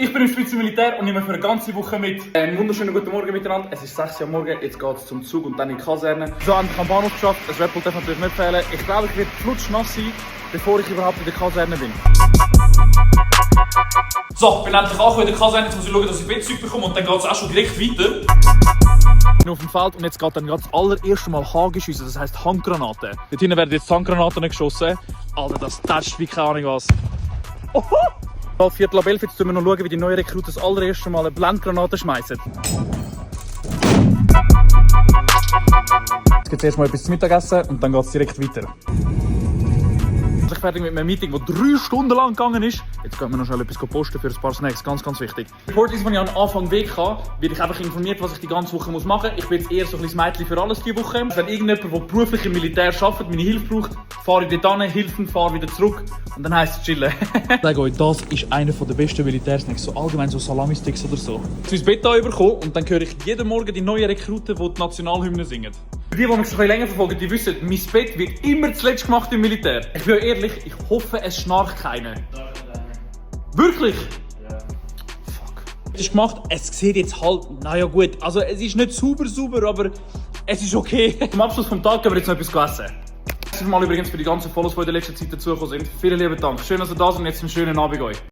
Ich bin im Schweizer Militär und nehme für eine ganze Woche mit. Einen wunderschönen guten Morgen miteinander. Es ist 6 Uhr morgens, jetzt geht es zum Zug und dann in die Kaserne. So, endlich am Bahnhof geschafft. Ein Red Bull darf natürlich nicht fehlen. Ich glaube, ich werde flutschnass sein, bevor ich überhaupt in der Kaserne bin. So, ich bin endlich angekommen in der Kaserne. Jetzt muss ich schauen, dass ich Bettzeug bekomme und dann geht es auch schon direkt weiter. Ich bin auf dem Feld und jetzt geht dann das allererste Mal Hagelschiessen, das heisst Handgranaten. Dort hinten werden jetzt Handgranaten geschossen. Alter, das tätscht wie keine Ahnung was. Oho! Viertel ab 11, jetzt schauen wir noch, wie die neuen Rekruten das allererste Mal eine Blendgranate schmeißen. Jetzt gibt es erstmal etwas zu Mittagessen und dann geht es direkt weiter. Ich bin fertig mit einem Meeting, das 3 Stunden lang gegangen ist. Jetzt gehen wir noch schnell etwas posten für ein paar Snacks, ganz wichtig. Bevor ich am Anfang Weg kann, werde ich einfach informiert, was ich die ganze Woche machen muss. Ich bin jetzt eher so ein Mädchen für alles diese Woche. Wenn irgendjemand, der beruflich im Militär arbeitet, meine Hilfe braucht, fahre ich dort hin, helfen, fahre wieder zurück und dann heisst es chillen. Ich sage euch, das ist einer der besten Militärsnacks, so allgemein so Salami-Sticks oder so. Ich ins Bett bekommen und dann höre ich jeden Morgen die neuen Rekruten, die die Nationalhymne singen. Die mich schon länger verfolgen, die wissen, mein Bett wird immer zuletzt gemacht im Militär. Ich bin ehrlich, ich hoffe, es schnarcht keiner. Wirklich? Ja. Fuck. Es ist gemacht, es sieht jetzt halt, naja gut, also es ist nicht super, aber es ist okay. Zum Abschluss vom Tag gehen wir jetzt noch etwas essen. Danke mal übrigens für die ganzen Follows, die in der letzten Zeit dazugekommen sind. Vielen lieben Dank. Schön, dass ihr da seid und jetzt einen schönen Abend euch.